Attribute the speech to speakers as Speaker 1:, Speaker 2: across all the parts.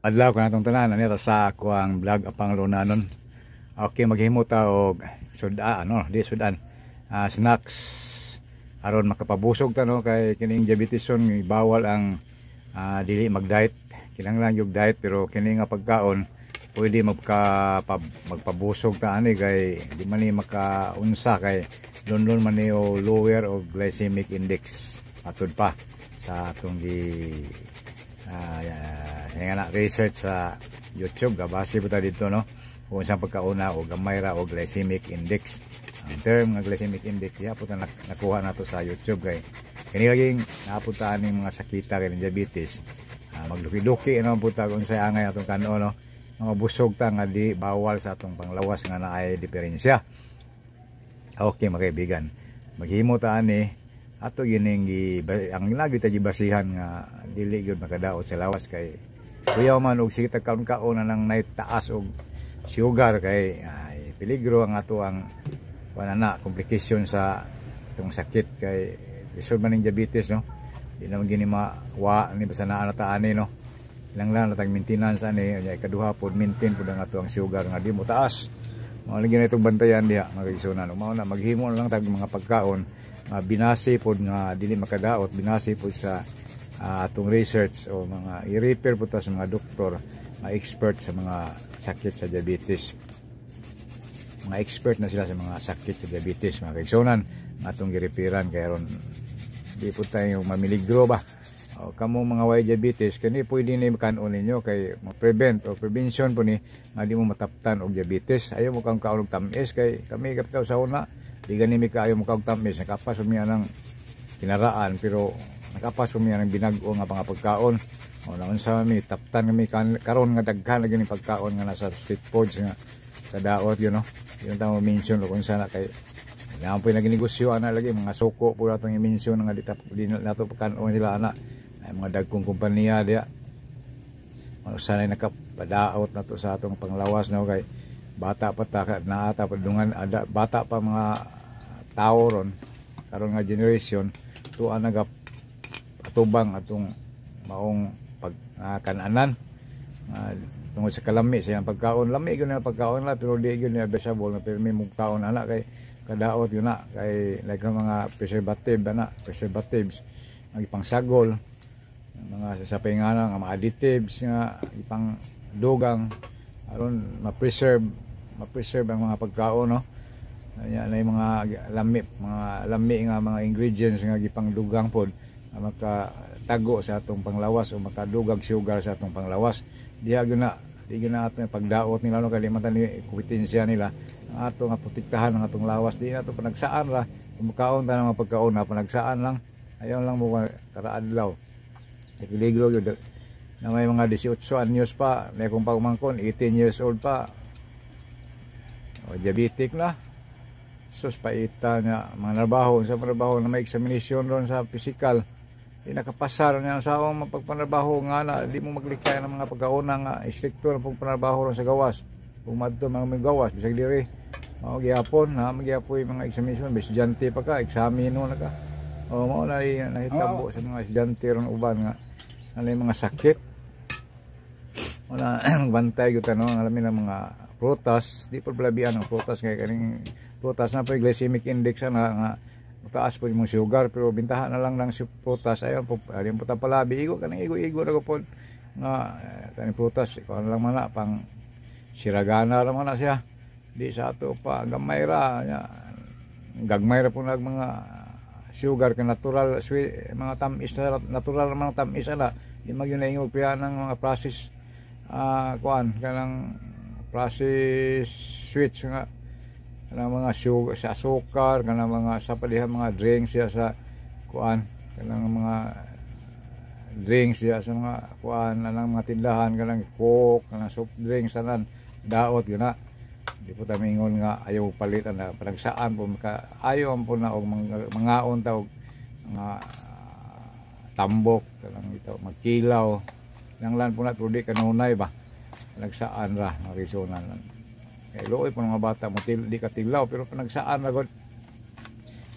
Speaker 1: Adlaw kanatong tanan ani sa ako ang vlog apang lunanon. Okay, maghimo ta og suda, ano, di sudan. Snacks aron makapabusog ta, no, kay kining diabeteson bawal ang dili mag-diet. Kinahanglan yung diet, pero kini nga pagkaon pwede magpabusog ta ani kay di man ni makaunsa kay lunlun man ni o lower og glycemic index atud pa sa atong gi nga na research sa YouTube. Gabase po ta dito, no, kung isang pagkauna o gamay ra og glycemic index. Ang term nga glycemic index ya po ta nakuha nato sa YouTube kay kini laging napunta ning mga sakita kay diabetes. Magduki-duki ano po ta kung sa angay atong kanon, no, mga busog ta nga di bawal sa atong panglawas nga naay diferensya. Okay, mga kaibigan, maghimo ta ani. Ato gining ang lagi ta gibasihan nga dili gyud makadaot sa lawas kay kuyaw man og sige tag kaon-kaon na nang night taas og sugar kay ay peligro ang ato ang wala na complication sa itong sakit kay lisod man ning diabetes, no. Di naman gini mawa ni basta naa na ta ani, no. Ilang lang natag maintenance ani. Unya ikaduha pod, maintain pod ang ato ang sugar nga di mo taas. Mao lagi na itong bantayan diha, mga kaigsuonan. Mao na maghimo na lang tag mga pagkaon nga binase pod nga dili makadaot, binase pod sa atong research o mga i-refer po ta sa mga doktor, mga expert sa mga sakit sa diabetes. Mga expert na sila sa mga sakit sa diabetes, mga kaigsuonan, atong gi-referan kay aron di po tayo mamiligro ba. O, kamo mga way diabetes, kani pwede ni kanon ninyo kay ma-prevent o prevention po ni nga di mo mataptan og diabetes. Ayaw mo kang kaon og tamis kay kami kapitaw sa una di gani mi kaayo mo kaog tamis. Nakapas mi anang kinaraan, pero nakapas mi anang binag-o nga mga pagkaon. O naunsa mi taptan kami karon nga daghan na gani pagkaon nga nasa street foods nga kadaot yun, no. Yun tamo mention kung unsa na kay na po nagnegosyo ana lagi mga suko po atong i-mention nga di nato pagkaon sila ana ay mga dagkong kompanya diya. Usa na nakapadaot na to sa atong panglawas, no, kay bata pa ta naata pa dungan ada bata pa mga tao ron karon nga generation tuwa naga atubang atong maong pag kananan tungod sa kalami sa iyang pagkaon. Lami gyud na pagkaon la, pero di gyud ni advisable na pirmi mong kaon ana kay kadaot yun na kay like ang mga preservative ana, preservatives ang ipangsagol, mga sa nga mga additives nga ipang dugang aron ma-preserve ang mga pagkaon, no. Anya na yung mga lami nga mga ingredients nga gipangdugang pod nga makatago sa atong panglawas o makadugag sugar sa atong panglawas. Diha gyud na di gyud na atong pagdaot nila, no, kay di man ta ni kompetensya nila. Ang ato nga protektahan ang atong lawas, di nato panagsaan ra. Kung makaon ta ng mga pagkaon na panagsaan lang, ayaw lang mo karaadlaw kay peligro gyud na may mga 18 anyos pa may kung pagmangkon 18 years old pa o diabetic na. Sus, paita niya mga trabaho sa trabaho na may examination ron sa physical, di nakapasar niya sa akong mapagpanrabaho nga na di mo maglikay ng mga pagkauna nga istrikto na pong panrabaho ron sa gawas. Kung madto mga may gawas bisag diri mao gihapon na magyapon mga examination. Estudyante pa ka, eksamino na ka o mao na nahitabo sa mga estudyante ron uban nga ano yung mga sakit. Wala magbantay gyud no, alam ng mga prutas, di pa palabian ang prutas kay kaning prutas na pa glycemic index na nga mataas po yung sugar, pero bintahan na lang ng prutas. Ayon po, ayaw po ta palabi igo kanang igo-igo na ko po nga kaning prutas ikaw na lang man na pang siragana ra man na siya. Di sa ato pa gamay ra nya, gagmay ra po nag mga sugar ka natural sweet, mga tamis na natural mga tamis ana. Di magyud na ingog piya ng mga process kuan kanang process sweets nga kanang mga sugar sa asukar, kanang mga sa palihan mga drinks siya sa kuan, kanang mga drinks siya sa mga kuan anang mga tindahan, kanang Coke, kanang soft drinks, tanan daot yun na. Di po ta mingon nga ayaw palit ana, panagsaan po maka ayaw po na og mangaon ta og mga tambok kanang ito magkilaw nang lan po na, pero di kanunay ba, panagsaan ra, mga. Kay luoy po mga bata mo di ka tilaw, pero panagsaan ra gud.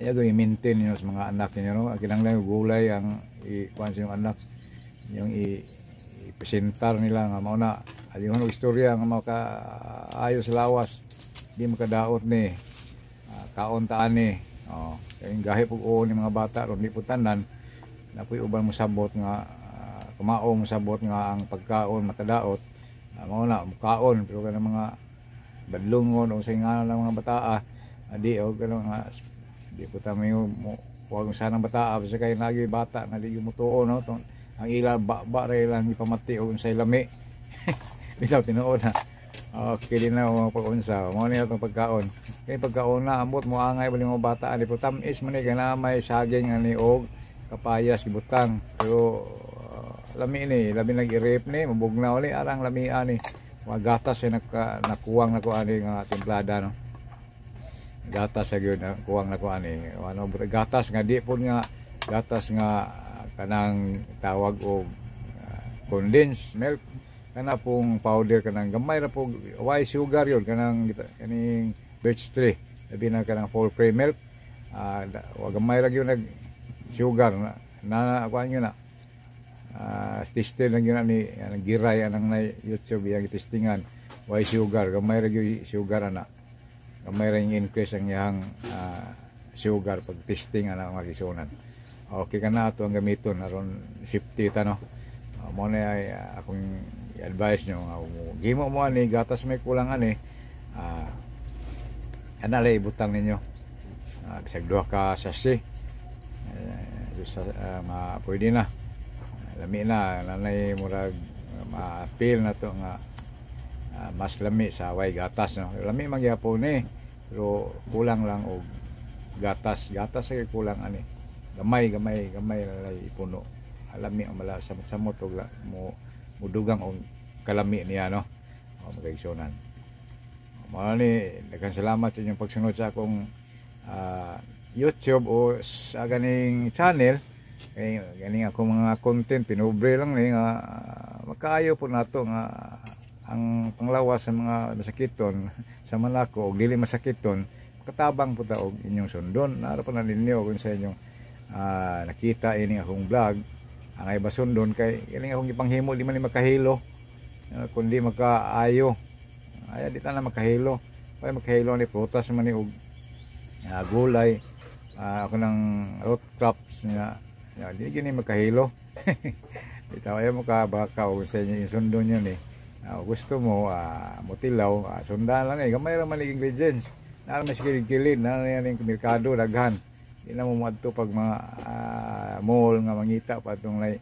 Speaker 1: Kaya gud i-maintain niyo sa mga anak niyo, no. Kinahanglan yung gulay ang i-kuan sa inyong anak, yung i Presentar nila nga mao na ayun og istorya nga maka ayo sa lawas, di makadaot ni kaon ta ani. Oh, kay gahi pug uon ni mga bata ron, di po tanan na puy uban mosabot nga kamao mosabot nga ang pagkaon makadaot. Mao na mukaon, pero kanang mga badlungon o sa ngalan ng mga bataa, di og kanang nga di po ta may mo wag sanang bataa basta kay lagi bata nga di mutuo, no? Tong, ang ila ba ba ra ilang gipamati og unsay lami. Bitaw, tinuod na. Okay din na mga pag-unsa. Mao ni atong pagkaon. Kay pagkaon na ambot mo angay bali mga bata ani po, tamis man ni kay naa may saging ani og kapayas gibutang. Pero lami ni, labi nag i-rape ni, mabugnaw ni arang lami ani. Mga gatas ay nakuwang nako ani nga timplada, no. Gatas sa gyud kuwang nako ani. Ano gatas nga di pud nga gatas nga kanang tawag og condensed milk, kana pong powder, kanang gamay ra po, white sugar yun, kanang kaning Birch Tree, labi na kanang full cream milk, wa gamay ra gyud nag sugar na na kuan yun na testing lang yun ani ang giray anang na YouTube iyang testingan, white sugar, gamay ra gyud sugar ana, gamay ra yung increase ang iyang sugar pag testing ana, mga kisunan. Okay ka na ato ang gamiton aron safety ta, no? Mo na ay akong i-advise nyo nga gimo mo ani, gatas may kulang ani, ana lay ibutang ninyo, bisag duha ka sachet, sa, ma pwede na. Lami na nanay, murag ma-feel na to nga mas lami sa way gatas, no? Lami man gyapon ni, pero kulang lang og gatas. Gatas ay kulang ani, gamay gamay gamay lalay ipuno, lami ang mala, samot-samot og mo mudugang og kalami niya, no? O magaigsunan, mao ni daghang salamat sa inyong pagsunod sa akong YouTube o sa ganing channel, kay ganing ako mga content pinubre lang ni nga makaayo po nato nga ang panglawas sa mga masakiton sa manako og dili masakiton, katabang po ta og inyong sundon. Nara pa na ninyo kung sa inyong nakita ini akong vlog, ang ay basundon kay ganing akong gipanghimo, di man ni makahilo, kundi makaayo ay di ta na makahilo, kay makahilo ni prutas man ni og gulay, ako ng root crops nga ya, di gini makahilo. Bitaw ayaw mo ka baka og sa inyo sundon yun eh. Gusto mo motilaw, sundan lang eh, gamay ra man ingredients naa man sa kilid-kilid na yan yung merkado, daghan. Di na mo moadto pag mga mall nga mangita pa atong like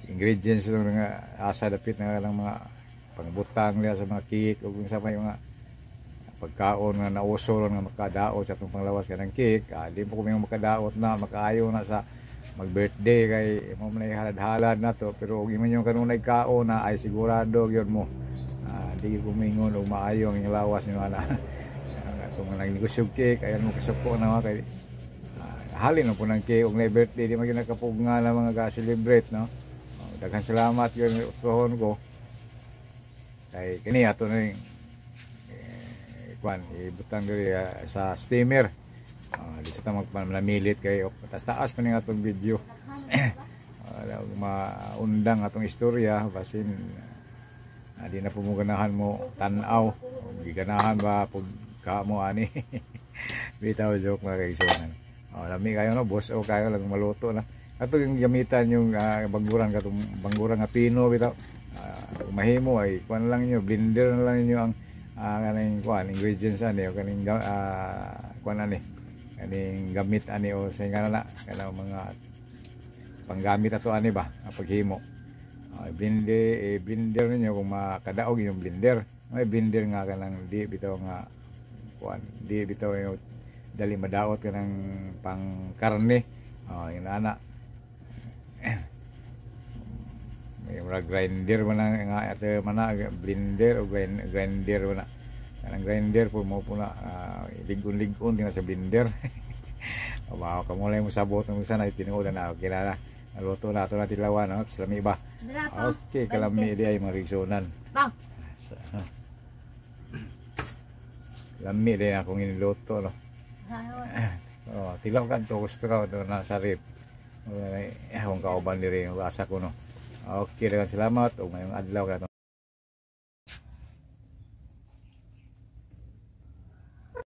Speaker 1: ingredients lang nga asa dapit na lang mga pangbutang niya sa mga cake o kung sa may mga pagkaon nga nauso ron nga makadaot sa atong panglawas, kanang cake. Di mo kung makadaot na makaayo na sa mag birthday kay mo man halad-halad na to, pero og imo yung kanunay kaon na ay sigurado gyud mo, di ko mingon og maayo ang inyong lawas nyo ana. Kung nagnegosyo cake, ayan mo kasuko na kay halin na po ng cake og na birthday, di man gyud nakapugna na mga ga-celebrate, no? Oh, daghang salamat gyud usohon ko kay kini ato na eh, kuan ibutang diri sa steamer. Di sa ta magpanamilit kay taas taas pa ni atong video, maundang atong istorya, basin di na po mo ganahan mo tan-aw, giganahan ba pag ka mo ani. Bitaw, joke, mga kaigsunan. Oh, lami kayo, no? Boss o kayo lang maluto na ato yung gamitan yung bangguran katong bangguran nga pino. Bitaw, mahimo ay kuan lang niyo, blender na lang ninyo ang kaning kuan ingredients ani o kaning kuan ani, kaning gamit ani o sa nga na kanang mga panggamit ato ani ba ang paghimo. Blender, eh, blender ninyo kung makadaog yung blender. May blender nga kanang di bitaw nga kuan, di bitaw yung dali madaot, kanang pang karne. Oh, yun ana. May mga grinder man ang nga ate man na blender o grinder man na. Kanang grinder po mo po na ligon-ligon din na sa blender. Abaw ka mo lang mo sabot ng sana tinuod na okay na. Naluto na ato na tilawan, no? Salami ba? Okay, kalami di ay mga rigsunan.
Speaker 2: Bang.
Speaker 1: Lami di akong iniluto, no? Oh, tilaw ka to, gusto ka to na sa rip. Akong kauban diri asa ko, no. Okay, daghang salamat ug maayong adlaw kanatong.